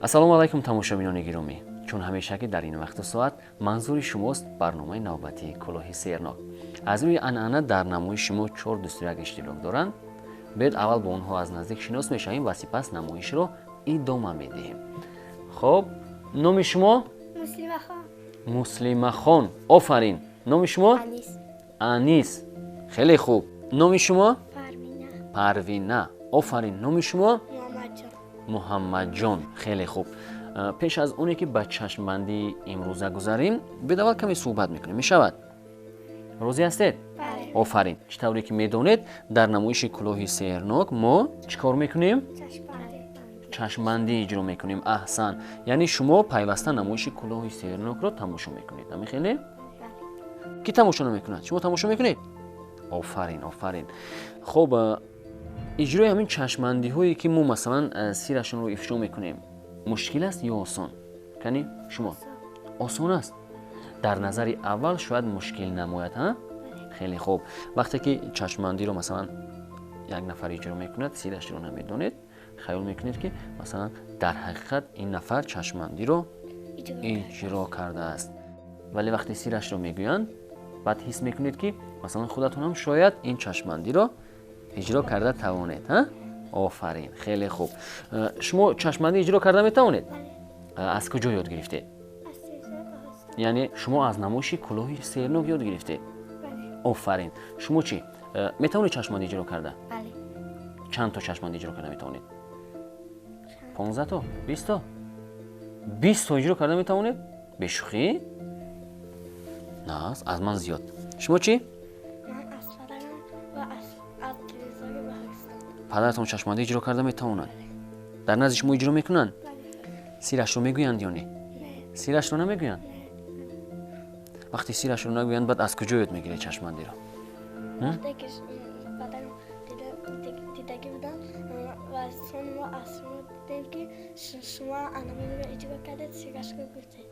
Ассалому алайкум, тамошобинони гиромӣ. Чун ҳамешагӣ дар ин вақту соат манзури шумост барномаи навбатии кӯлоҳи сернок. Аз рӯи анъана дар намоиши мо чор дӯсту як иштирок доранд. Биёед, аввал бо онҳо аз наздик шинос мешавем ва сипас намоишро идома медиҳем. Хоб, номи шумо? Муслимахон. Муслимахон, офарин. Номи шумо? Анис. Анис, хеле хуб. Номи шумо? Парвина. Парвина, офарин. Номи шумо? Муҳаммадҷон. Муҳаммадҷон, хеле хуб. Пеш аз оне ки ба чашмбандии имрӯза гузарем, биёед, аввал каме суҳбат мекунем, мешавад? Розӣ ҳастед? Бале. Офарин. Чӣ тавре ки медонед, дар намоиши кӯлоҳи сеҳрнок мо чӣ кор мекунем? Чашмбандӣ. Чашмбандӣ иҷро мекунем, аҳсан. Яъне шумо пайваста намоиши кӯлоҳи сеҳрнокро тамошо мекунед, ҳамин хеле? Бале. Кӣ тамошо намекунад? Шумо тамошо мекунед? Офарин, офарин. Хоб, иҷрои ҳамин чашмбандиҳое ки мо, масалан, сирашонро ифшо мекунем, мушкил аст ё осон? Кани шумо? Осон аст. Дар назари аввал шояд мушкил намояд, ҳа? Хеле хуб. Вақте ки чашмбандиро, масалан, як нафар иҷро мекунад, сирашро намедонед, хаёл мекунед, ки, масалан, дар ҳақиқат ин нафар чашмбандиро иҷро кардааст, вале вақте сирашро мегӯянд, баъд ҳис мекунед, ки, масалан, худатон ҳам шояд ин чашмбандиро иҷро карда тавонед, ҳа? Офарин, хеле хуб. Шумо чашмбандӣ иҷро карда метавонед? Аз куҷо ёд гирифтед? Яъне шумо аз намоиши кӯлоҳи сернок ёд гирифтед? Офарин. Шумо чӣ, метавонед чашмбандӣ иҷро карда? Чанд то чашмбандӣ иҷро карда метавонед? 15 то, 20 то? 20 то иҷро карда метавонед? Бешӯхӣ? На, аз ман зиёд. Шумо чӣ? Падаратон чашмбандӣ иҷро карда метавонанд? Дар назди шумо иҷро мекунанд? Сирашро мегӯянд ё не? Сирашро намегӯянд? Вақте сирашро нагӯянд, баъд аз куҷо ёд мегиред чашмбандиро? Дидагӣ будам ва мо аз шумо дидем, ки шумо анаминро иҷро кардед, сирашро гуфтед.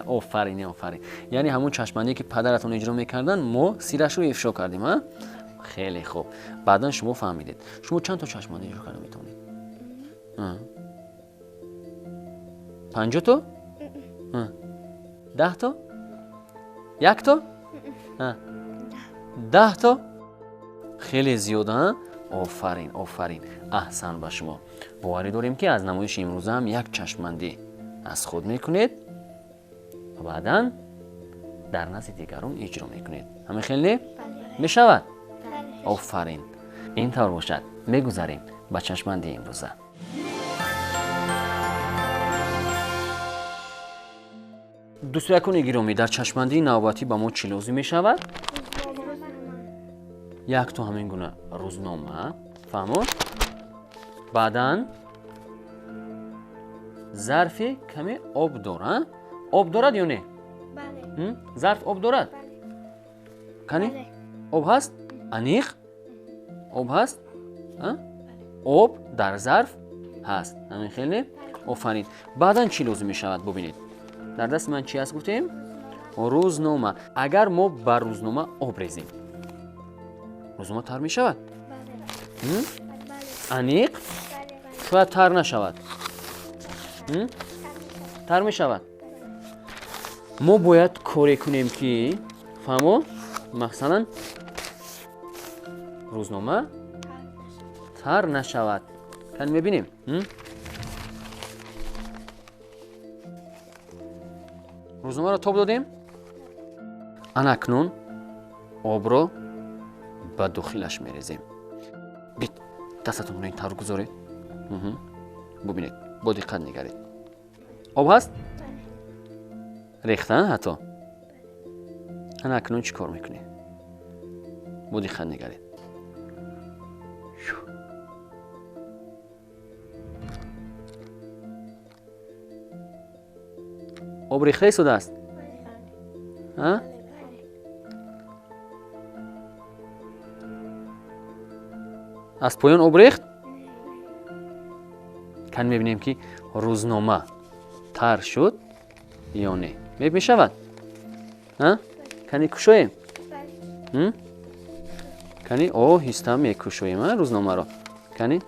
Офарин, офарин. Яъне ҳамон чашмбандие ки падаратон иҷро мекарданд, мо сирашро ифшо кардем, а? Хеле хуб, баъдан шумо фаҳмидед. Шумо чанд то чашмбандӣ иҷро карда метавонед? 50 то, 10 то, як то, 10 то? Хеле зиёд, а? Офарин, офарин, аҳсан ба шумо. Боварӣ дорем, ки аз намоиши имрӯза ҳам як чашмбандӣ аз худ мекунед ва баъдан дар назди дигарон иҷро мекунед. Ҳамин хел не мешавад? Офарин. Ин тавр бошад, мегузарем ба чашмбандии имрӯза. Дӯстоякони гиромӣ, дар чашмбандии навбатӣ ба мо чӣ лозим мешавад? Якто ҳамин гуна рӯзнома, фаҳмо? Баъдан зарфи каме об дор. Об дорад ё не? Зарф об дорад? Кани, об ҳаст? Аниқ об ҳаст? Об дар зарф ҳаст, ҳамин хел не? Офарин. Баъдан чӣ лозим мешавад? Бубинед, дар дасти ман чӣ ҳаст? Гуфтем, рӯзнома. Агар мо ба рӯзнома об резем, рӯзнома тар мешавад? Аниқ? Шояд тар нашавад. Тар мешавад. Мо бояд коре кунем, ки, фаҳмо, масалан, рӯзнома тар нашавад. Кани, мебинем. Рӯзномаро тоб додем. Ана акнун обро ба дохилаш мерезем. Бит, дастатонро ин тавр гузоред. Бубинед, бо диққат нигаред. Об ҳаст, рехта ҳатто. Ана акнун чӣ кор мекунед? Бо диққат нигаред. Об рехта истодааст. А? Аз поён об рехт. Кан, мебинем, ки рӯзнома тар шуд ё не. Мешавад? Кани, кушоем. Кани, оҳиста мекушоем рӯзномаро. Кани,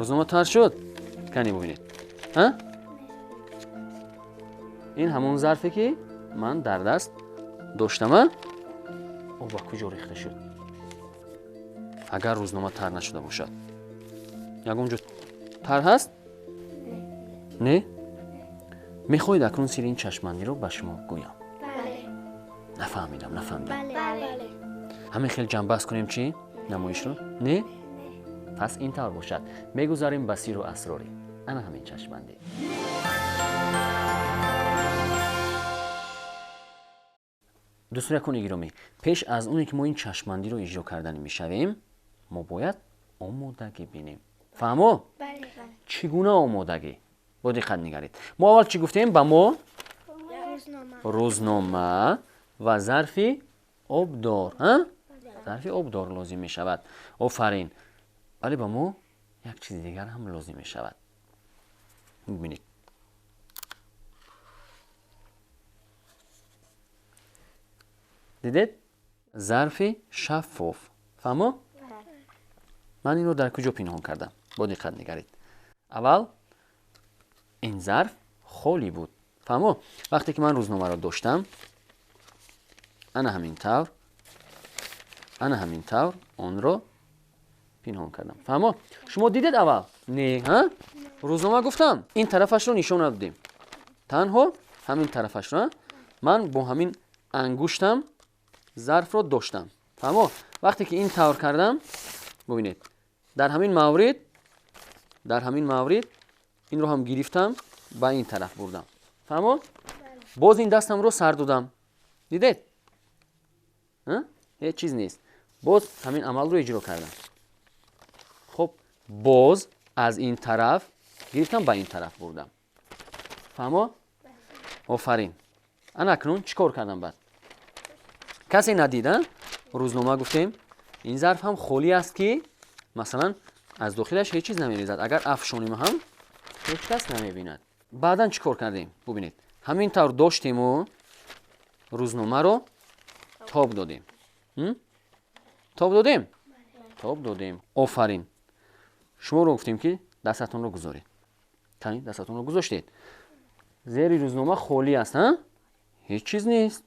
Рӯзнома тар шуд? Кани бубинед. Ҳа? Ин ҳамон зарфе ки ман дар даст доштам, об ба куҷо рехта шуд? Агар рӯзнома тар нашуда бошад, ягон ҷо тар ҳаст? Не? Мехоҳед акнун сири ин чашмандиро ба шумо гӯям? Нафаҳмидам, нафаҳмидам. Ҳамин хел ҷамъбаст кунем чӣ? Намоишро? Не? Пас ин тавр бошад. Мегузарем ба сиру асрори ана ҳамин чашмандӣ. Дӯстонякони гиромӣ, пеш аз оне ки мо ин чашмандиро иҷро кардан мешавем, мо бояд омодагӣ бинем. Фаҳмо? Чӣ гуна омодагӣ? Бо диққат нигаред. Мо аввал чӣ гуфтем? Ба мо рӯзнома ва зарфи обдор, зарфи обдор лозим мешавад. Офарин. Вале ба мо як чизи дигар ҳам лозим мешавад. Бибинед. Дидед? Зарфи шаффоф. Фаҳмо? Ман инро дар куҷо пинҳон кардам? Бо диққат нигаред. Аввал ин зарф холӣ буд. Фаҳмо? Вақте ки ман рӯзномаро доштам, ана ҳамин тавр, ана ҳамин тавр онро пинҳон кардам. Фаҳмо? Шумо дидед аввал? Не, ҳа? Рӯзнома гуфтам, ин тарафашро нишон надодем. Танҳо ҳамин тарафашро ман бо ҳамин ангуштам зарфро доштам. Фаҳмо? Вақте ки ин тавр кардам, бубинед, дар ҳамин маврид, дар ҳамин маврид инро ҳам гирифтам, ба ин тараф бурдам. Фаҳмо? Боз ин дастамро сар додам. Дидед? Ҳеҷ чиз нест. Боз ҳамин амалро иҷро кардам. Хуб, боз аз ин тараф гирифтам, ба ин тараф бурдам. Фаҳмо? Офарин. Ана акнун чӣ кор кардам баъд? Касе надид, рӯзнома гуфтем, ин зарф ҳам холӣ аст ки масалан аз дохилаш ҳеҷ чиз намерезад. Агар афшонем ҳам ҳеҷ кас намебинад. Баъдан чӣ кор кардем? Бубинед, ҳамин тавр доштему рӯзномаро тоб додем. Тоб додем? Тоб додем. Офарин. Шуморо гуфтем ки дастатонро гузоред. Кани дастатонро гузоштед. Зери рӯзнома холӣ аст, ҳа? Ҳеҷ чиз нест.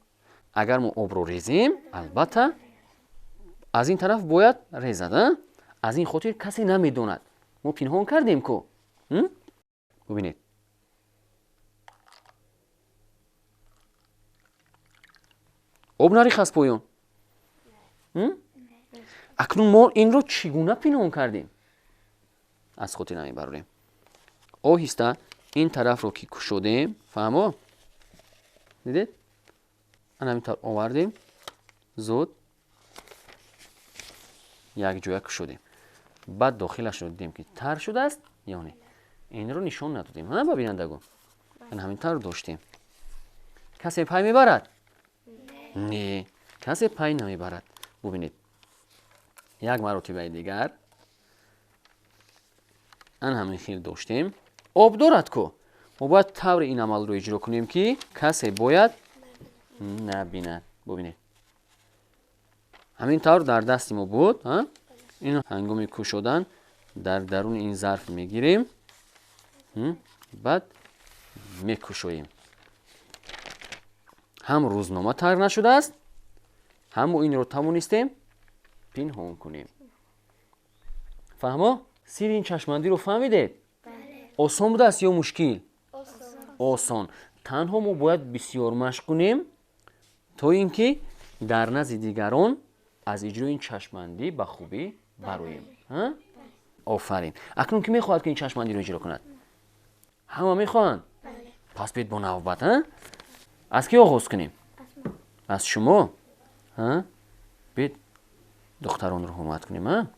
Агар мо обро резем, албатта аз ин тараф бояд резад, а? Аз ин хотир касе намедонад. Мо пинҳон кардем ку. Бубинед. Об нарих аз поён. Акнун мо инро чӣ гуна пинҳон кардем? Аз хотир намебарорем. Оҳиста ин тарафро ки кушодем, фаҳмо? Дидед? Ана ҳамин тавр овардем, зуд якҷоя кушодем. Баъд дохилашро дидем ки тар шудааст ё не. Инро нишон надодем, ҳа, ба бинандагон? Ана ҳамин тавр доштем. Касе пай мебарад? Не, касе пай намебарад. Бубинед, як маротибаи дигар ана ҳамин хел доштем. Об дорад ку. Мо бояд таври ин амалро иҷро кунем ки касе бояд набинад. Бубинед, ҳамин тавр дар дасти мо буд. Ин ҳангоми кушодан дар даруни ин зарф мегирем, баъд мекушоем. Ҳам рӯзнома тар нашудааст, ҳам мо инро тавонистем пинҳон кунем. Фаҳмо? Сири ин чашмандиро фаҳмидед? Осон будааст ё мушкил? Осон. Танҳо мо бояд бисёр машқ кунем то ин ки дар назди дигарон аз иҷрои ин чашмандӣ ба хубӣ бароем. Офарин. Акнун ки мехоҳад ки ин чашмандиро иҷро кунад? Ҳама мехоҳанд? Пас биёед бо навбат. Аз ки оғоз кунем? Аз шумо. Биёед духтаронро ҳурмат кунем.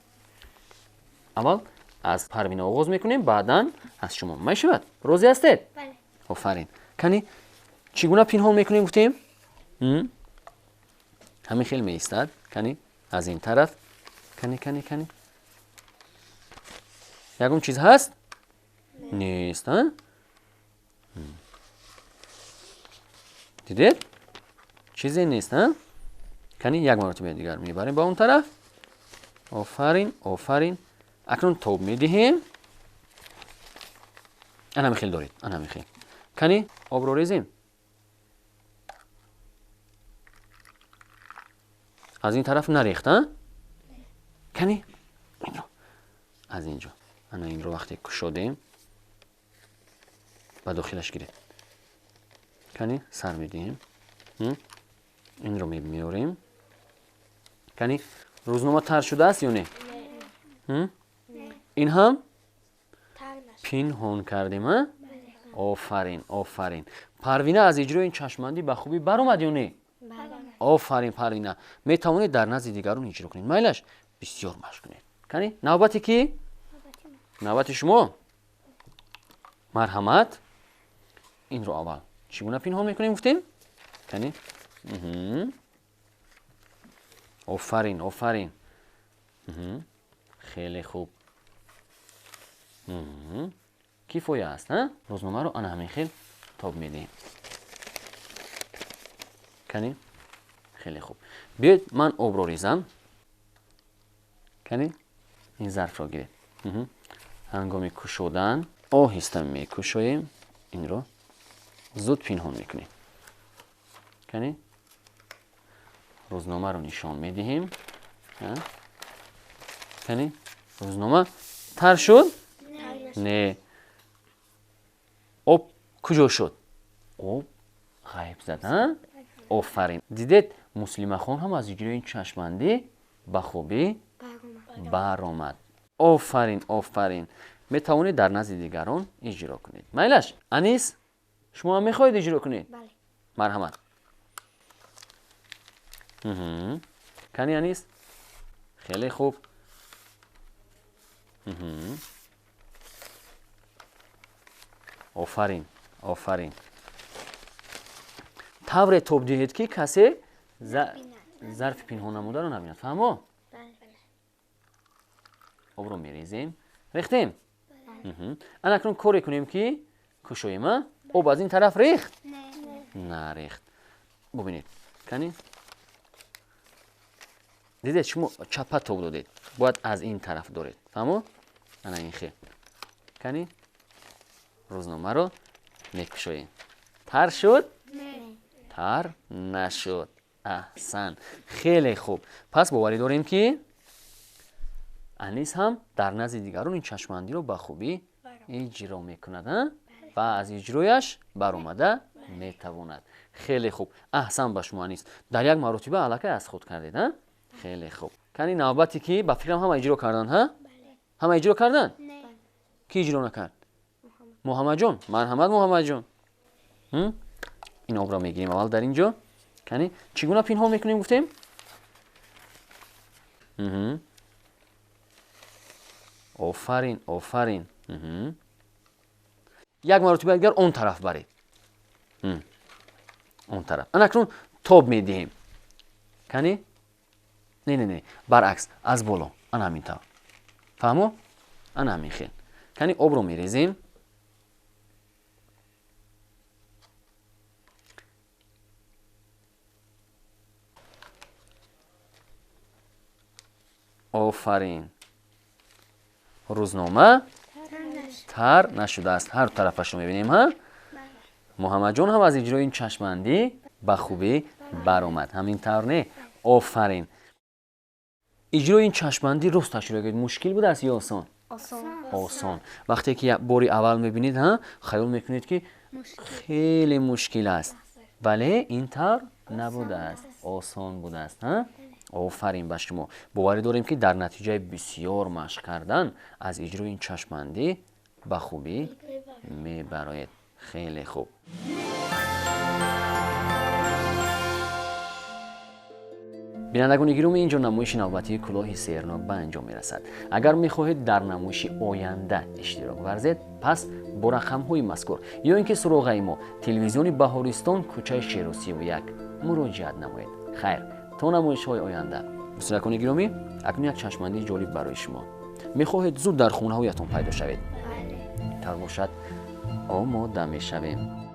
Аввал аз Парвина оғоз мекунем, баъдан аз шумо. Мешавад? Розӣ ҳастед? Офарин. Кани чӣ гуна пинҳон мекунем гуфтем? Ҳамин хел меистад. Кани аз ин тараф. Кани, кани, кани. Ягон чиз ҳаст? Нест, а? Дидед? Чизе нест, а? Кани як маротиба дигар мебарем ба он тараф. Офарин, офарин. Акнун тоб медиҳем. Ана михел доред, ана михел. Кани обро резем. Аз ин тараф нарехт, а? Кани инро аз инҷо. Ана инро вақте кушодем ба дохилаш гиред. Кани сар медиҳем. Инро меорем. Кани рӯзнома тар шудааст ё не? Ин ҳам пинҳон кардем, а? Офарин, офарин. Парвина аз иҷрои ин чашмандӣ ба хубӣ баромад ё не? Офарин, Парвина. Метавонед дар назди дигарон иҷро кунед. Майлаш, бисёр машқ кунед. Кани навбати ки? Навбати шумо. Марҳамат. Инро аввал чӣ гуна пинҳон мекунем гуфтем? Кани? Офарин, офарин. Хеле хуб. Кифоя аст, а? Рӯзномаро ана ҳамин хел тоб медиҳем. Кани? Хеле хуб. Биёед ман обро резам. Кани? Ин зарфро гиред. Ҳангоми кушодан оҳиста мекушоем, инро зуд пинҳон мекунем. Кани? Рӯзномаро нишон медиҳем. Кани? Рӯзнома тар шуд? Не. Об куҷо шуд? Об ғайб зад, а? Офарин. Дидед, Муслимахон ҳам аз иҷрои чашмандӣ ба хубӣ баромад. Офарин, офарин. Метавонед дар назди дигарон иҷро кунед. Майлаш, Анис, шумо ҳам мехоҳед иҷро кунед? Марҳамат. Кани Анис? Хеле хуб. Офарин, офарин. Тавре тоб диҳед, ки касе зарфи пинҳон намударо набинад. Фаҳмо? Обро мерезем. Рехтем? Ана акнун коре кунем, ки кушоем, а? Об аз ин тараф рехт? Нарехт. Бубинед. Кани? Дидед, шумо чапа тоб додед. Бояд аз ин тараф доред. Фаҳмо? Ана ин хел. Кани? Рӯзномаро мекушоем. Тар шуд? Тар нашуд. Аҳсан. Хеле хуб. Пас боварӣ дорем, ки Анис ҳам дар назди дигарон ин чашмандиро ба хубӣ иҷро мекунад, ва аз иҷрояш баромада метавонад. Хеле хуб. Аҳсан ба шумо, Анис. Дар як маротиба аллакай аз худ кардед, а? Хеле хуб. Кани навбате ки ба фикрам ҳама иҷро карданд, ҳа? Ҳама иҷро карданд? Ки иҷро накард? Муҳаммадҷон. Марҳамат, Муҳаммадҷон. Ин обро мегирем аввал дар ин ҷо. Кани чӣ гуна пинҳон мекунем гуфтем? Офарин, офарин. Як маротиба дигар он тараф баред. Он тараф. Ана акнун тоб медиҳем. Кани? Не, не, не. Баръакс, аз боло. Ана ҳамин тавр. Фаҳмо? Ана ҳамин хел. Кани обро мерезем. Офарин. Рӯзнома тар нашудааст. Ҳар тарафашро мебинем, ҳа? Муҳаммадҷон ҳам аз иҷрои ин чашмандӣ ба хубӣ баромад. Ҳамин тавр не? Офарин. Иҷрои ин чашмандӣ рост ташрӯъ гардид. Мушкил будааст ё осон? Осон. Вақте ки бори аввал мебинед, ҳа, хаёл мекунед, ки хеле мушкил аст. Вале ин тавр набудааст. Осон будааст, ҳа? Офарин ба шумо. Боварӣ дорем, ки дар натиҷаи бисёр машқ кардан аз иҷрои ин чашмандӣ ба хубӣ мебароед. Хеле хуб. Бинандагони гиромӣ, инҷо намоиши навбатии кӯлоҳи сеҳрнок ба анҷом мерасад. Агар мехоҳед дар намоиши оянда иштирок варзед, пас бо рақамҳои мазкур ё ин ки суроғаи мо телевизиони Баҳористон, кӯчаи Шеру 31 муроҷиат намоед. Хайр, то намоишҳои оянда. Дӯстакони гиромӣ, акнун як чашмандии ҷолиб барои шумо. Мехоҳед зуд дар хонаҳоятон пайдо шавед? Тар бошад, омода мешавем.